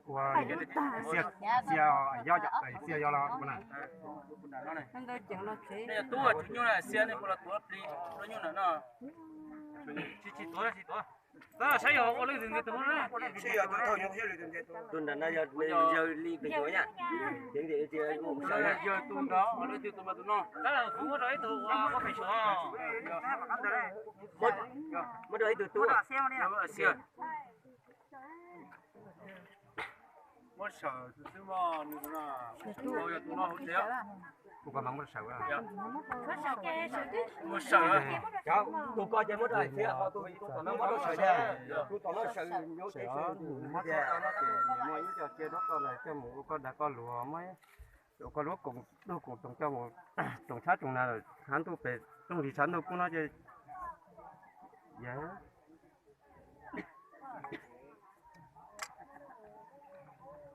Ua xiab, xiab yog los na. Tub tsis nyuj na, xiab nej puas los tuav plis rau nyuj na no. Tsis, tsis tuav, tsis tuav. Tab saib yog ua leej twg tus na. Tus nram no yog yawg li pem tus na. Yawg tus nrad, leej twg tus mas tus no. Tab kuv muab rau ib tug ua pem suav. Muab rau ib tug tub. Muab sawm xwb xwb mog, nws tus no, yog tus no hauv tsev. Tus ko mas muab sawm. Muab sawm. Cov tus ko ces muab rau Aiv Txiab, ho tus tom no muab rau sawm thiab. Tus tom no sawm, sawm, tus muab txog no ces nws muaj ib co tsiaj rau koj los coj mus ua koj dag koj luag, muab ua koj lub koom, lub koom roos coj mus roos tshab roos nag lawm, tshav ntuj pem rooj hlis tshav ntuj kub no ces yog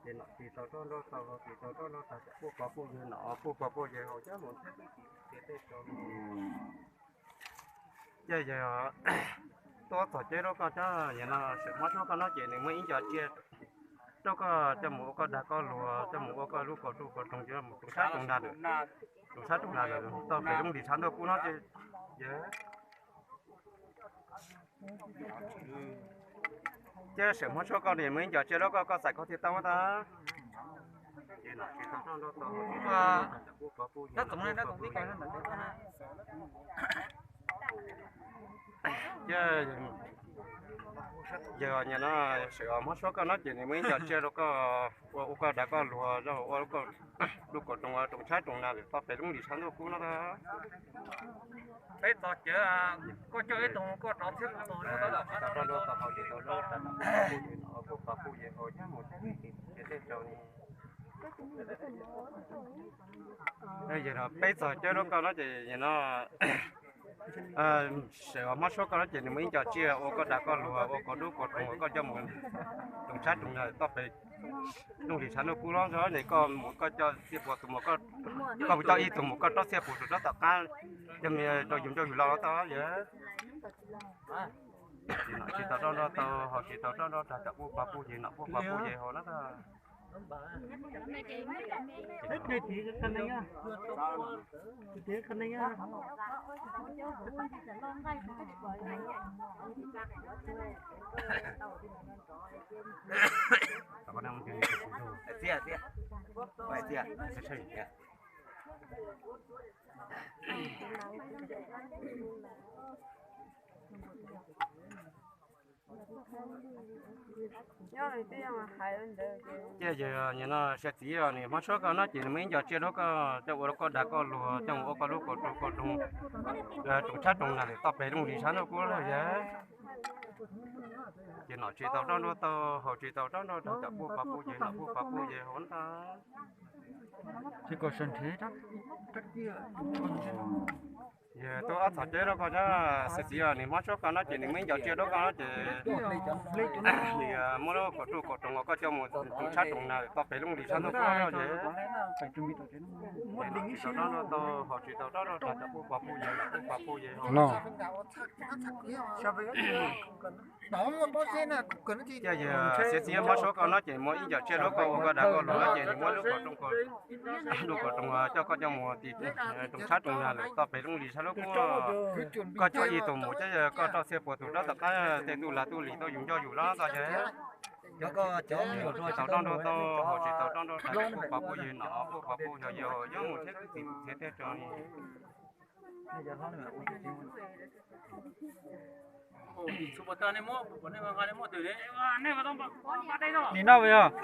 ces nom tsis tau roj nroj tau, tsis tau roj nroj tag, tsam puj pov puj yawg nom, puj pov puj yawg haus coj mus thiab twb tsis tias tej tso. Ces yog tuaj txog ceb rau koj coj yog no sawm mob suab koj no ces nws muaj ib co tsiaj rau koj coj mus ua koj dag koj luag, coj mus ua koj lub kaus rooj kaus roos, coj mus roos tshab roos nag lawm, roos tshab roos nag lawm tau pem lub hlis tshav ntuj kub no ces yog Ces sawm mob suab koj no muaj ib co tsiaj rau koj, koj xaiv koj thiaj tau tag. Yog no sawm mob suab koj no ces nws muaj ib co tsiaj rau koj ua, ua koj dag koj luag, ua lub kaus roos, roos tshab roos nag lawm tau pem lub hlis tshav ntuj kub no tag. Peb txog ces koj coj ib tug koj rov txhiab tus tus rau tau rau tau haus tsis tau rau tau kuj yig no kuj pov kuj yig haus nyob mus thiab ces tej rau ni. Yog no peb txog cawb rau koj no ces yog no sawm mob suab koj no ces nws muaj ib co tsiaj ua koj dag koj luag, ua koj dub koj roos, ua koj coj mus roos tshab roos nag tau pem lub hlis tshav ntuj kub no tag. Koj mus koj coj txhiaj puas tus mus, koj mus coj ib tug mus koj rov txhiaj puas tus rov tom qab, coj me rau yus ncauj yus lo tau yog. Tsis tau roj nroj tau, haus tsis tau roj nroj tag, tsam puj pov puj yig nom puj pov puj yig haus no tag. Ces yog no sawv txiv nws mob suab koj no ces nws muaj ib co tsiaj rau koj coj ua rau koj dag koj luag, coj mus ua koj lub kaus roos, kaus roos, roos tshab roos nag lawm tau pem lub hlis tshav ntuj kub no yog. Ces nom tsis tau roj nroj tau, haus tsis tau roj nroj tag, tsam puj pov puj yig nom puj pov puj yig haus no tag. Yog tuaj ob txhom cawb rau koj cov sawv txiv nws mob suab koj no ces nws muaj ib co tsiaj rau koj no ces nws muab lub kaus roos, kaus roos uas koj coj mus roos tshab roos nag tau pem lub hlis tshav ntuj kub no ces nom tsis tau roj nroj tau, haus tsis tau roj nroj tag, tsam puj pov puj yig nom puj pov puj yig haus no. Ces yog sawv txiv mob suab koj no ces muaj ib co tsiaj rau koj ua koj dag koj luag no ces nws muab lub kaus roos, lub kaus roos coj koj coj mus tim roos tshab roos nag lawm tau pem lub hlis tshav ntuj kub no. Koj coj ib tug mus ces koj rov txhiaj puas tus rov tom qab tej ntuj lag ntuj lis tau yus ncauj yus lo tau ces tsis tau roj nroj tau, haus tsis tau roj nroj tag, tsam puj pov puj yig nom puj pov puj yig haus nyob mus thiab thiab tej rau ni. Nim no yog